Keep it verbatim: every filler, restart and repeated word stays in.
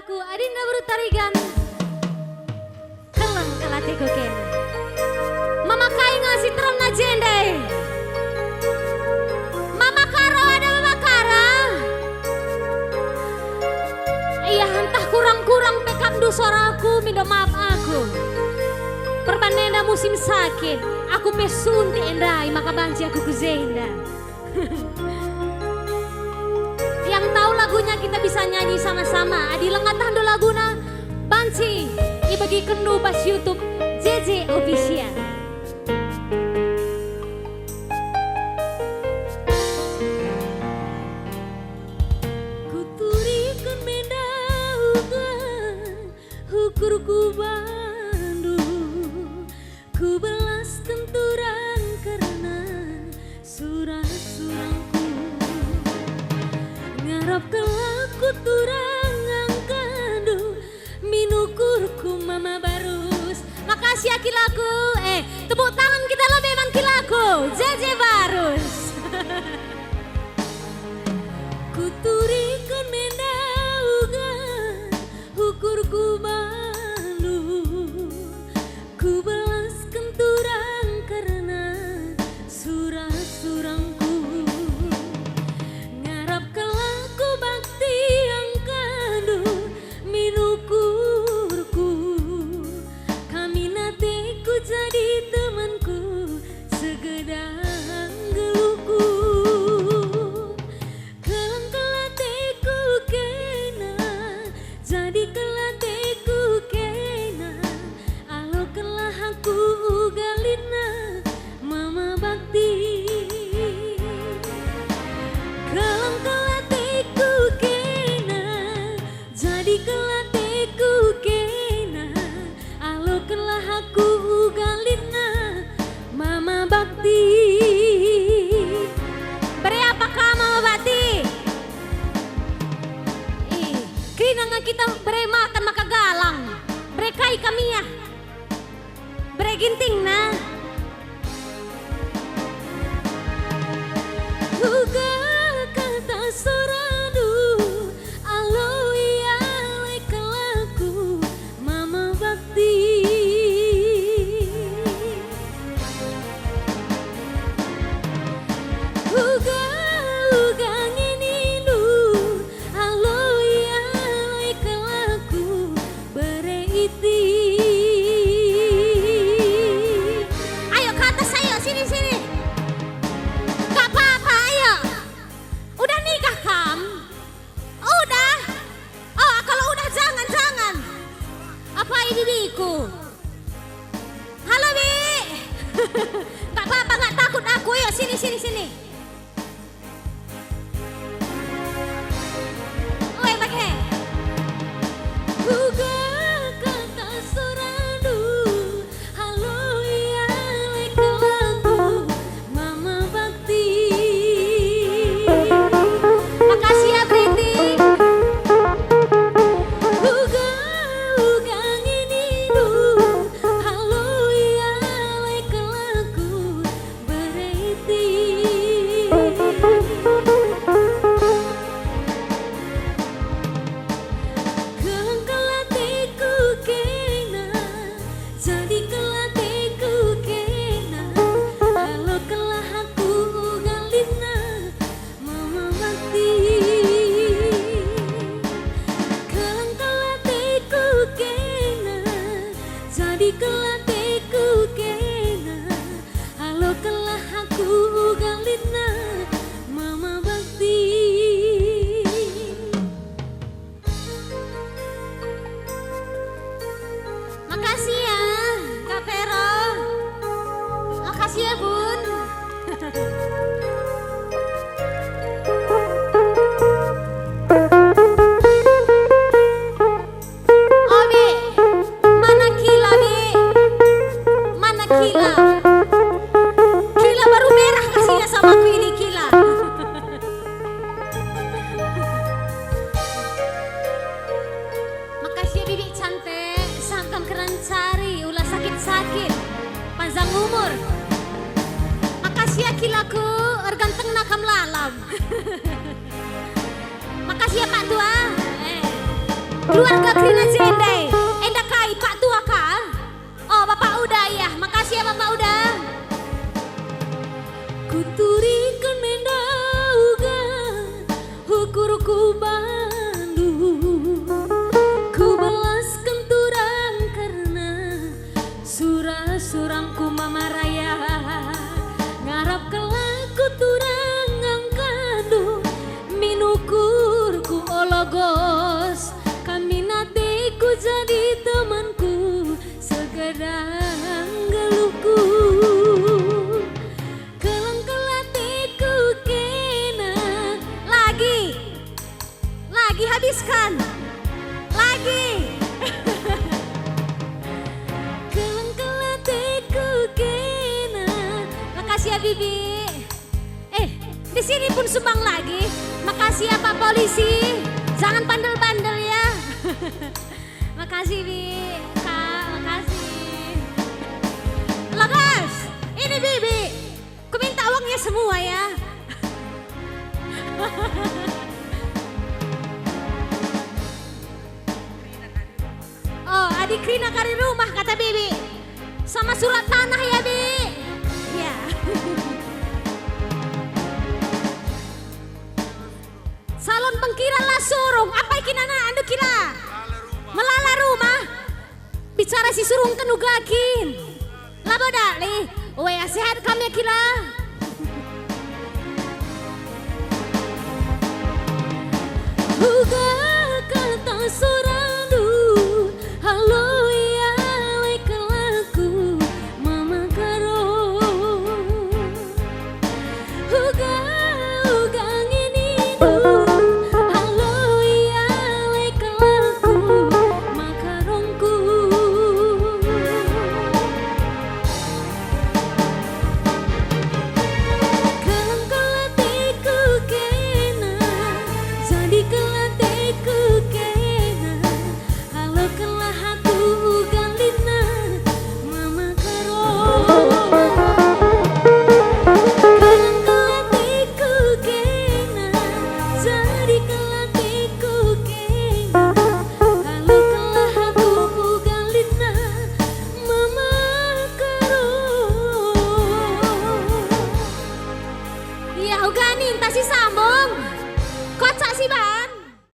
Ku adinda beru Tarigan, keleng kal ateku kena. Mama kai nga si teremna jenda e? Mama Karo, ada Mama Karo? Iya, ntah kurang-kurang pe kapndu soraku, mindo maaf aku. Perban enda musim sakit, aku pe suntik ndai maka banci aku ku jenda. Yang tahu lagunya kita bisa nyanyi sama-sama. Adi langa tahndu laguna, banci ibegikenndu bas YouTube J J Official. Kuturiken menda uga ukurku bandu. Kubelasken turang kerna sura-surangku. Ngarap kal aku turang ngangkandu, min ukurku Mama Barus. Makasih ya kilaku. Eh, tepuk tangan kita lebe man kilaku. J J Barus. Kuturiken menda uga ukurku bandu, kubelasken turang kerna sura-surangku. Ngarap kal aku bakti angkandu, min ukurku, kam min ateku jadi temanku, segedang geluhku. Keleng kal ateku kena, jadi kal ateku kena, alokenlah aku uga lina Mama Bakti. Keleng kal ateku kena, jadi kal ateku kena, alokenlah aku uga lina Mama Bakti. Bere apa kam Mama Bakti? Ih, kerina nge kita bere makan maka galang. Bere kai kam ia? Bere gintingna. Uga kata sorandu, alu ialai kal aku Mama Bakti. Uga, uga nge nindu, alu ialai kal aku bere iti. Ayo ke atas, ayo, sini, sini. Gak apa-apa, ayo. Udah nikah kam? Udah. Oh, kalau udah jangan, jangan. Apa ini biku? Halo, Bi. Gak apa-apa, gak takut aku. Ayo, sini, sini, sini. Oi, bage. Uga kata sorandu, alu ialai kal aku Mama Bakti. Makasih ya, Priti. Uga, uga nge nindu, alu ialai kal aku Bereti. Keleng kal ateku kena, jadi kal ateku kena, alokenlah aku uga lina Mama Bakti. Keleng kal ateku kena, jadi kal ateku kena, alokenlah aku uga lina Mama Bakti. Makasih ya, Kak Vero. Makasih ya, Bun. Oh, Bi. Mana Kila, Bi? Mana Kila? Kila baru merah kasihnya sama aku ini, Kila. Makasih ya, Bibi cantik, sangkan kerancari, ulah sakit-sakit, panjang umur. Makasih ya, Kilaku, ergantengna kam lalap. Makasih ya, Pak Tua. Eh. Keluarga kerina jenda, enda kai Pak Tua ka? Oh, Bapak Uda, ya. Makasih ya, Bapak Uda. Kuturiken enda uga ukurku bandu, kubelasken turang kerna sura-surangku Mama Raya. Ngarap kelaku turang ngangkandu, min ukurku ologos, kam min ateku jadi temanku, sekedang geluhku. Keleng-keleng ateku kena. Lagi. Lagi habiskan. Lagi. Keleng-keleng ateku kena. Makasih ya, Bibi. Eh, di sini pun sumbang lagi. Makasih ya, Pak Polisi. Jangan bandel-bandel ya. Makasih, Bi. Kak, makasih. Logas, ini Bibi. Ku minta uangnya semua ya. Oh, adi kerina kari rumah, kata Bibi. Sama surat tanah ya, Bi. Ya. Salon pengkira la surung, apai kina na andu kila? Melala rumah. Bicara si surungken uga kin. Labo dali, wea sehat kami kila. Uga